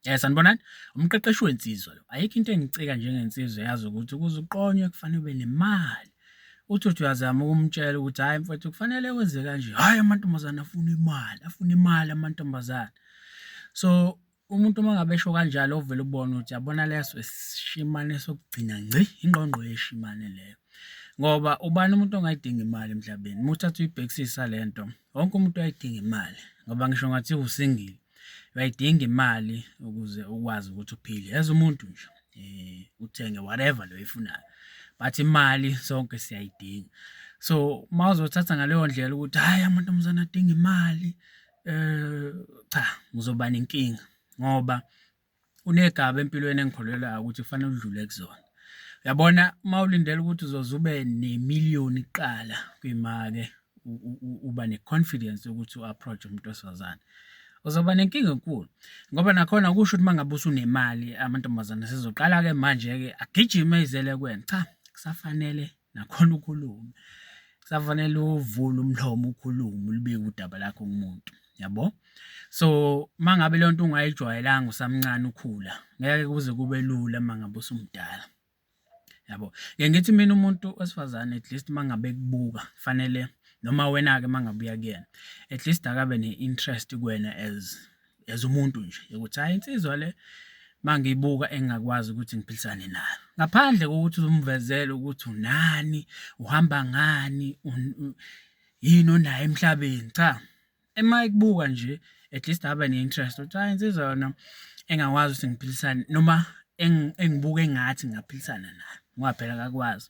Sanibonani. Umqeqeshi wensizwa lo. Ayikho into engicika njengensizwa yazi ukuthi ukuze uqonywe kufanele ube nemali. Uthi uthi uyazama ukumtshela ukuthi hhayi mfowethu kufanele wenze kanje. Hhayi amantombazane afuna imali, afuna imali amantombazane. So umuntu uma ngabe esho kanjalo ovele ubone ukuthi yabona leso isishimane sokugcina ngci, ingqongqo yeshimane leyo. Ngoba ubani umuntu ongayidingi imali emhlabeni? Uma uthatha uyibhekisisa le nto, wonke umuntu uyayidinga imali ngoba ngisho ngathiwa usingile uyayidinga imali ukuze ukwazi ukuthi uphile as umuntu nje uthenge whatever lo oyifunayo, but imali sonke siyayidinga. So uma uzothatha ngaleyo ndlela ukuthi hhayi amantombazane adinga imali, cha uzoba nenkinga ngoba unegaba empilweni engikholelwayo ukuthi kufanele udlule kuzona. Uyabona uma ulindele ukuthi uzoze ube nemiliyoni kuqala kuyima-ke uba ne-confidence yokuthi u-approach umuntu wesifazane, uzoba nenkinga enkulu ngoba nakhona akusho ukuthi uma ngabe usunemali amantombazane asezoqala-ke manje-ke agijime ezele kuwena. Cha, kusafanele nakhona ukhulume, kusafanele uvule umlomo ukhulume ulibike udaba lakho kumuntu, yabo? So uma ngabe leyo nto ungayijwayelanga usamncane ukhula, ngeke kuze kube lula uma ngabe usumdala, yabo? Ngike ngithi mina umuntu wesifazane at least uma ngabe ekubuka kufanele noma wena-ke uma ngabe uya kuyena, at least akabe ne-interest kuwena as umuntu nje ukuthi hhayi insizwa le mangiyibuka engingakwazi ukuthi ngiphilisane nayo. Ngaphandle kokuthi umvezele ukuthi unani, uhamba ngani, yini onayo emhlabeni, cha ema ekubuka nje at least abe ne-interest ukuthi hhayi insizwa yona engakwazi ukuthi ngiphilisane noma engibuka engathi ngingaphilisana nayo ngoba phela akakwazi.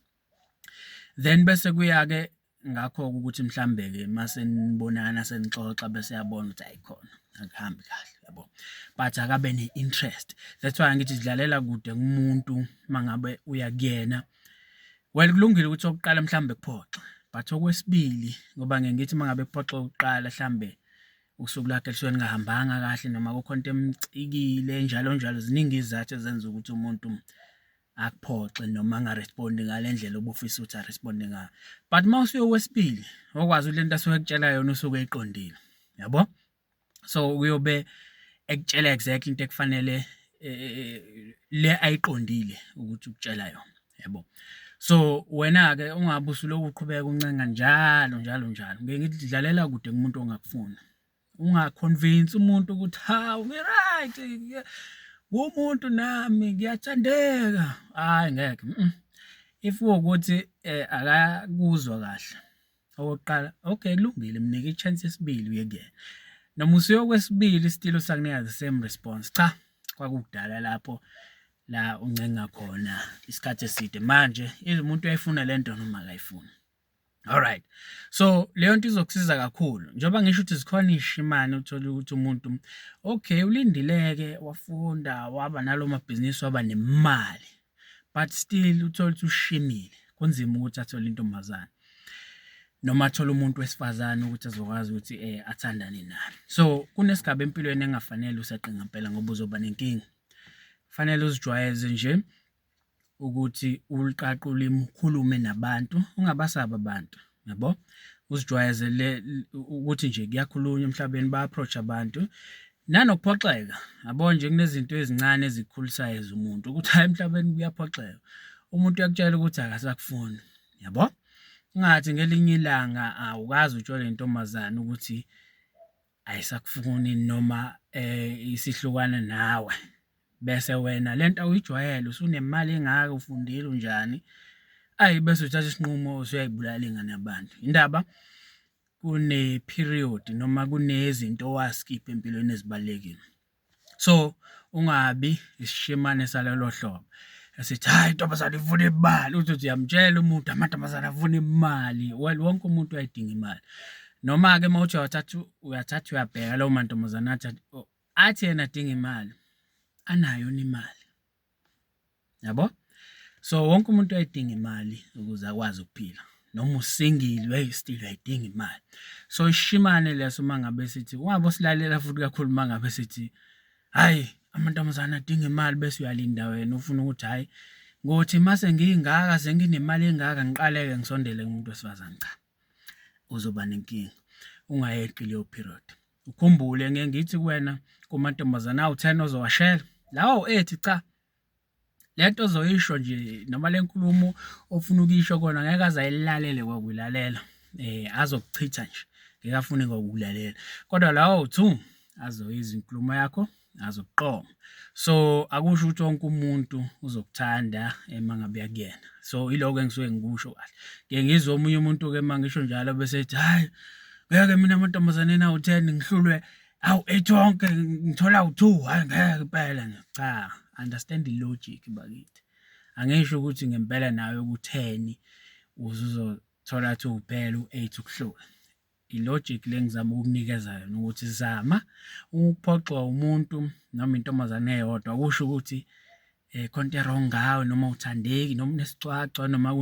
Then bese kuya-ke ngakho-ke ukuthi mhlambe-ke mase nibonana senixoxa bese eyabona ukuthi hhayi khona akuhambi kahle yabo, but akabe ne-interest. That's why ngithi dlalela kude kumuntu uma ngabe uya kuyena. Well, kulungile ukuthi okokuqala mhlawumbe kuphoxe but okwesibili ngoba ngike ngithi uma ngabe kuphoxa okokuqala hlambe usuku lakhe lisuke lingahambanga kahle noma kukhona into emcikile njalo njalo. Ziningi izizathu ezenza ukuthi umuntu akuphoxe noma angarespondi ngale ndlela obufisa ukuthi aresponde ngayo. But uma usuya okwesibili okwazi ukuthi lento asuke ekutshela yona usuke eyiqondile, yabo? So uyobe ekutshela exactly into ekufanele le ayiqondile ukuthi ukutshela yona, yabo? So wena-ke ungabe usulokhu uqhubeka uncenga njalo njalo njalo. Ngike ngithi dlalela kude kumuntu ongakufuni. Ungakhonvinsi umuntu ukuthi hawu ngi-right ngumuntu nami ngiyathandeka, hhayi ngeke . If kuwukuthi akakuzwa kahle okokuqala, okay kulungile mnike i-chance yesibili uye kuyena. Noma usuya okwesibili still usakunika the same response, cha kwakukudala lapho la uncenga khona isikhathi eside manje umuntu uyayifuna le nto noma akayifuni. Alright. So leyo nto izokusiza kakhulu. Njengoba ngisho ukuthi zikhona iy'shimane uthole ukuthi umuntu okay ulindileke wafunda waba nalo mabhizinisi waba nemali but still uthole ukuthi ushimile. Kunzima ukuthi athole intombazane noma athole umuntu wesifazane ukuthi azokwazi ukuthi athandane naye. So kunesigaba empilweni engafanele useqe ngempela ngoba uzoba nenkinga. Kufanele uzijwayeze nje ukuthi uliqaqe ulimi ukhulume nabantu, ungabasabi abantu, yabo? Uzijwayeze le ukuthi nje kuyakhulunywa emhlabeni ba-approach abantu nanokuphoxeka, yabo nje kunezinto ezincane ezikukhulisayo as umuntu ukuthi hhayi emhlabeni kuyaphoxeka. Umuntu uyakutshela ukuthi akasakufuni, yabo? Ungathi ngelinye ilanga awukaze utshelwe intombazane ukuthi ayisakufuni noma isihlukana nawe. Bese wena lento awuyijwayele usunemali engaka ufundile unjani, ayi bese uthatha isinqumo usuyayibulala ingane yabantu. Indaba kune-period noma kunezinto owaskipha empilweni ezibalulekile. So ungabi isishimane salelo hlobo esithi hhayi intombazane ifuna imali, uthi uthi uyamtshela umuntu amantombazane afuna imali. Well, wonke umuntu uyayidinga imali. Noma-ke uma uthi uyathatha uyathatha uyabheka lawo mantombazane athi athi yena adinga imali anayo imali, yabo? So wonke umuntu uyayidinga imali ukuze akwazi ukuphila noma usingile hey still uyayidinga imali. So ishimane leso uma ngabe sithi ungabe usilalela futhi kakhulu uma ngabe sithi hhayi amantombazane adinga imali bese uyalinda wena ufuna ukuthi hhayi ngothi mase ngingaka senginemali engaka ngiqaleke ngisondele kumuntu wesifazane. Cha, uzoba nenkinga ungayeqi leyo period. Ukhumbule ngeke ngithi kuwena kumantombazane awu-10 ozowashela lawo ethi cha, le nto ozoyisho nje noma le nkulumo ofuna ukuyisho kona ngeke aze ayilalele kwakuylalela, azokuchitha nje, ngeke afune kwakulalela. Kodwa lawo 2 azoyizwa inkulumo yakho, azokuqoma. So akusho ukuthi wonke umuntu uzokuthanda uma ngabe uya kuyena. So iloko engisuke ngikusho kahle. Ngike ngizwe omunye umuntu-ke uma ngisho njalo bese ethi, hhayi ngeke mina amantombazaneni awu-10 ngihlulwe awu-8 wonke, ngithola awu-2, hhayi ngeke impela. Cha, understand the logic bakithi. Angisho ukuthi ngempela nawe ku-10 uzuzothola 2 kuphela, u-8 ukuhlula. I-logic le engizama ukukunikeza yona ukuthi zama ukuphoxwa umuntu noma intombazane eyodwa akusho ukuthi khona into e-wrong ngawe noma awuthandeki noma unesicwacwa noma.